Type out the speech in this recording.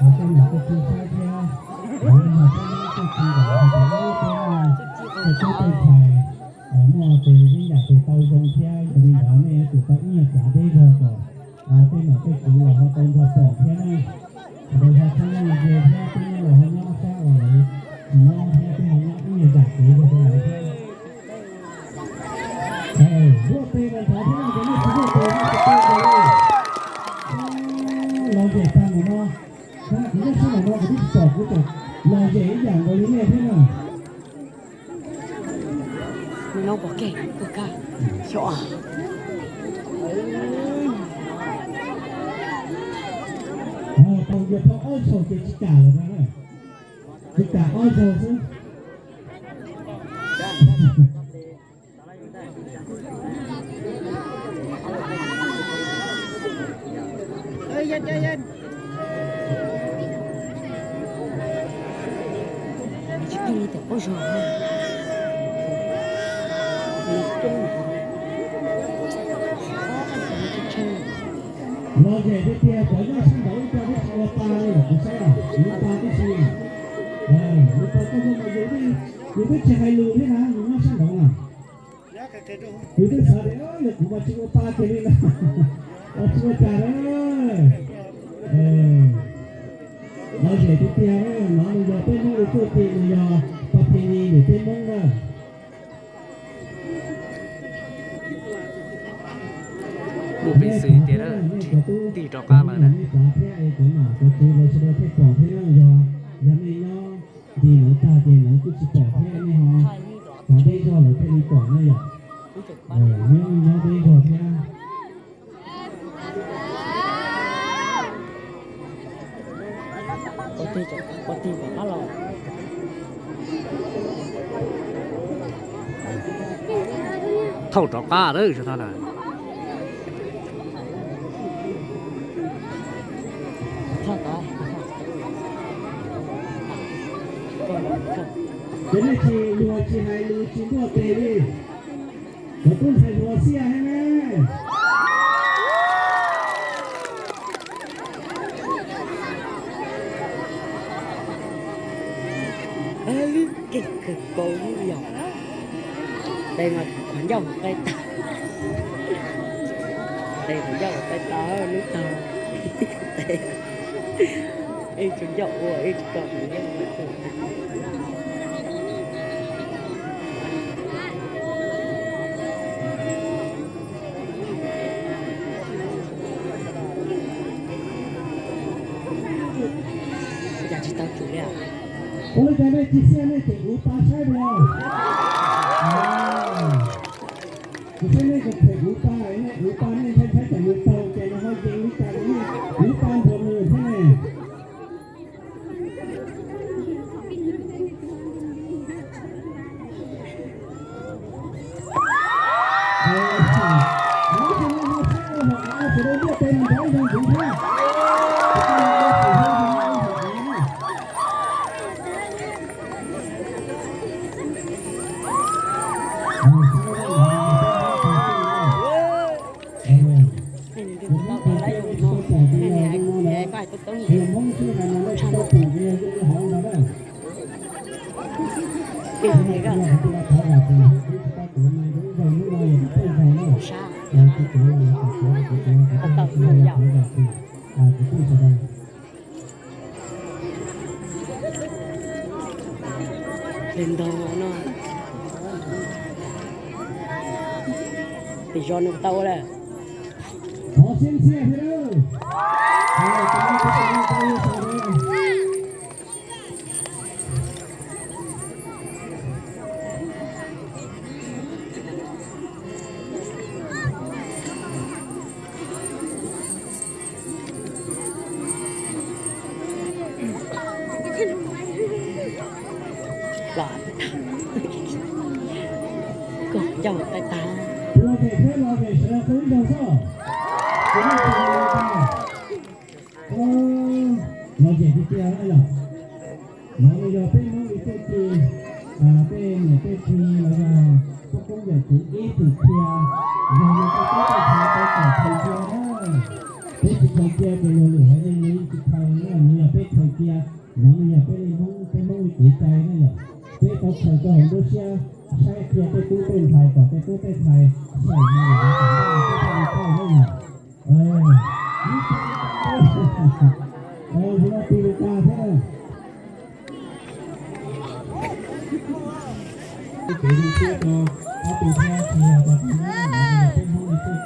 Tej nom tej tswv saib thiab, los yog peb Hmoob txoj kev kom tau ib peb tub tej ntxhais muaj tes yeeb yam tes taw zoo thiab, yog li ntawd nej yuav tsum tau ib nyuag tsav deb zog kom tej nom tej tswv los ho tau nrog pom thiab na. Sawv daws ho txhob nyob ze thiab, peb nyob los ho nyob sab uas lawv tsis nyob thiab, peb ho nyob ib nyuag zam kev zog rau lawv thiab. Npuaj tes los ntxhov thiab no, cov nej tsis npuaj tes no ces peb ua li. Lom zem tag mus no, kuv nyob sab nraum no kuv twb tsis pom, kuv tseem lom zem ib yam nkaus li nej thiab no. Thaum yog thaum ob zaug ces tsis kam lawm na, tsis kam ob zaug xwb. Lom zem tiag tiag, cov nyob sab nraud ib co twb tsis ua pa li los kuv saib os, ua pa tib si. Ua pa koj muaj mas yus twb tsis hais lus thiab na, yus nyob sab nraud na. Yus twb xav tias yog kuv mas tsis ua pa kiag li na, tsis ua cas na. Lom zem tiag tiag, no nws yog peb Hmoob li txuj ci, nws yog pa thi ni nws peb Hmoob na. Mus pem xwm tias tig rov qab lawm na. Cov nom cov tswv lawv sawv daws thiaj pom thiab, yog nej nyob nti lawv tag ces lawv kuj tsis pom thiab, nej ho tsav deb zog lawv thiaj li pom na yom. Nyob nyob deb zog thiab. Thaum rov qab lawm, ces nej tsis luag tsis hais lus tsis npuaj tes li. Cov tub ntxhais hluas xiab heev ne. Lub kev kawg nkaus li yom. Tes mas qhov ncauj qe tag. Tes qhov ncauj qe tag, lub tag. Tes, ej, tsuas ncauj ua ej tsis tau qhov ncauj. Cas tsis tau tsum li. Ua li cas nej tsis xiab nej tseem uv pa saib dua? Kuv saib nej tseem them uv pa, nej uv pa nej ntshai ntshai tsam nws taug ces nws ho yees li cas, uv pa nrog nws thiab ne. Tes zos nws tau ua lawm. Kom ncauj qe tag. Lom zem tiag tiag yom. No yog peb Hmoob li txuj ci, tej niam tej txiv los yog poj koob yawm txwv ib txwm qhia, yog li tej teb tej chaw tau kom khaws cia na. Peb tsis khaws cia ces luag lwm haiv neeg nws yeej tsis khaws na, nws yog peb khaws No yog peb li Hmoob, peb Hmoob li kev cai ne yom. Peb tau khaws rau hauv nruab siab, saib qhia tej tub tej ntxhais kom tej tub tej ntxhais xyaum no yom, kom npaj no peb thiaj li tau ne yom. Ib tug li cas thiab na. Ib kev zoo siab rau ob tug thiab tsis yog rau tus no, peb Hmoob li txuj